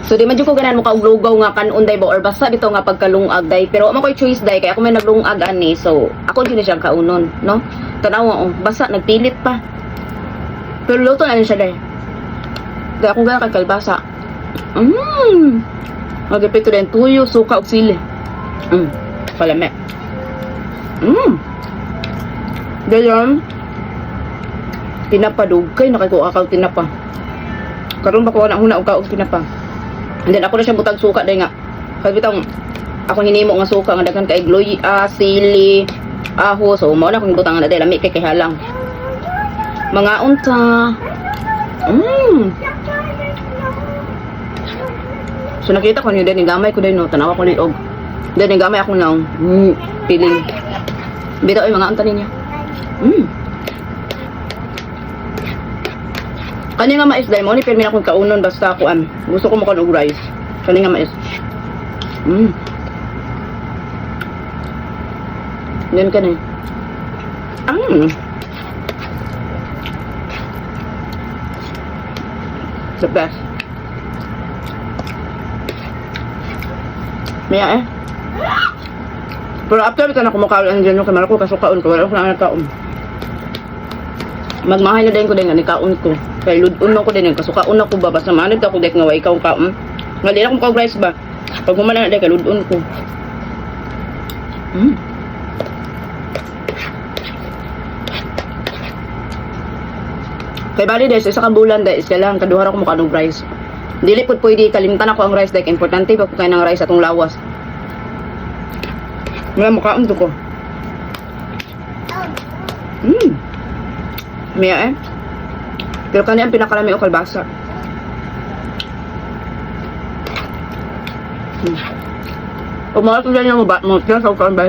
So di man jud ko ganahan mo kaog lugaw nga kanon day ba or basta bitaw nga pagkalungag day, pero wa man koy choice day kay ako may naglungag ani, so ako jud ni siyang kaunon, no? Tanawa oh, basta nagpilit pa. Pero luto na ni siya day. Day akong ganahan kay kalbasa. Magipito din tuyo, suka ug sili. Kalame. Dayon tinapa, dugay na kay ko akaw tinapa. Karon ba ko na huna og kaog tinapa. And then ako na siya butag suka day nga. Kay bitang ako hinimo nga suka nga daghan kay gloy, sili, aho, so mao na akong butang na day, lami kay halang. Mga unta. So nakita ko niyo din gamay ko din no, tanawa ko liog. Then gamay ako nang piling. Bitaw ay mga unta ninyo. Kani nga mais dai mo ni pirmi na akong kaunon basta ako an. Gusto ko makaon og rice. Kani nga mais. Then kani. The best. Maya eh. Pero after bitaw na kumakaon ang dyan, kay malako kasukaon ko, wala ko na kaon. Magmahay na din ko din nga ni kaon ko. Kay ludon ko din kasukaon ako ba basta manag ako dek nga wa ikaw kaon. Nga di na akong kaog rice ba. Pag humana na dek kay ludon ko. Kay bali des isa ka bulan des kailangan kaduha ra ko mokaon og rice. Dili pud pwede kalimtan ako ang rice dek, importante pa ko kay ng rice atong lawas. Nga mukaon to ko. Maya eh. Pero kani ang pinakalami o kalbasa. O mga tulad niya mo ba? Mo, tiyan sa ukaan ba?